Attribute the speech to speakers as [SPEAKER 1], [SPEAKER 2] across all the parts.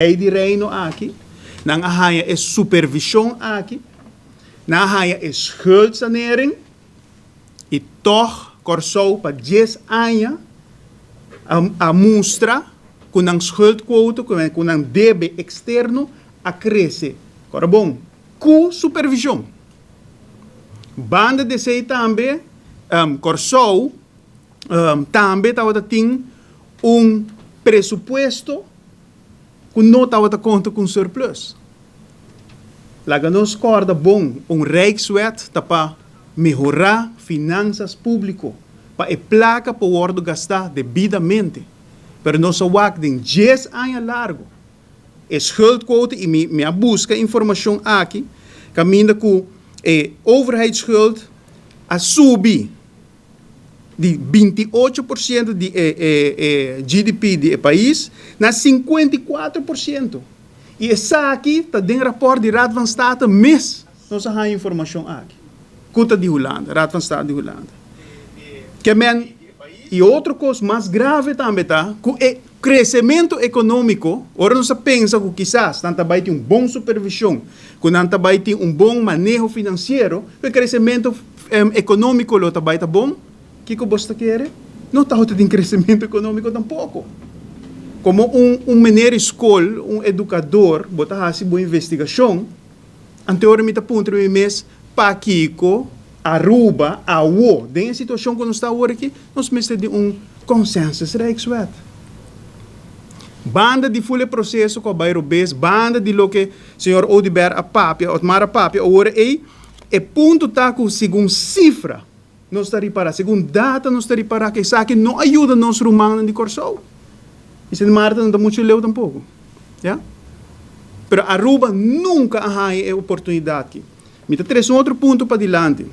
[SPEAKER 1] Lei di Reino aki, nan a haña e supervishon aki, nan a haña e schuldsanering i tòg Kòrsou pa dies aña a a mustra ku nan schuldquote, ku nan debe eksterno a krese. Kòrda bon, ku supervishon. Banda di esei tambe Kòrsou tambe tabata tin un presupuesto ku no tabata konta ku un surplus. Laga nos kòrda bon, un Rijkswet ta pa mehorá finansas públiko, pa e plaka por wòrdu gastá debidamente. Pero nos a wak den dies aña largu e schuldquote i mi mi a buska informashon aki kaminda ku e overheidsschuld a subi di 28% di e e GDP di e pais na 54%. I esaki ta den rapòrt di Raad van State mes nos a haña informashon aki, ku ta di Hulanda, Raad van State di Hulanda. Ke men, i otro kos mas grave tambe ta ku e kresementu ekonómiko, ora nos a pensa ku kisas nan ta bai tin un bon supervishon, ku nan ta bai tin un bon maneho finansiero, ku e kresementu ekonómiko lo ta bai ta bon, kiko bos ta kere? No tabata tin kresementu ekonómiko tampoko. Komo un un mener di skol, un edukador, bo ta hasi bo investigashon, anto ora mi ta puntra mi mes, pakiko Aruba awo, den e situashon ku nos ta awor aki, nos mester di un consensus Rijkswet? Banda di ful e proseso ku a bai robes, banda di loke señor Oduber a papia, Otmar a papia awor ei, E punto ta ku segun sifra nos ta ripará, segun data nos ta ripará ku esaki no a yuda nos rumannan di Kòrsou. I Sint Maarten no ta muchu leu tampoko. Ya. Pero Aruba nunka a haña e oportunidat aki. Mi ta trese un otro punto padilanti.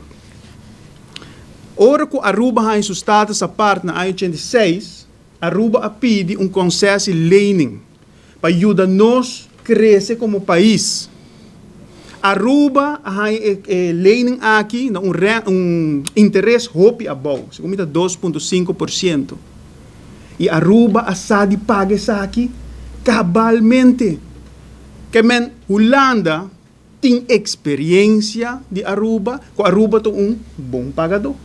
[SPEAKER 1] Ora ku Aruba haña su status apart na aña 86, Aruba a pidi un concessielening pa yuda nos krese komo pais. Aruba a haña e e lening aki na un re un interes hopi abou, segun mi ta 2.5%. I Aruba a sa di paga esaki kabalmente. Ke men Hulanda tin eksperiencia di Aruba ku Aruba ta un bon pagadó.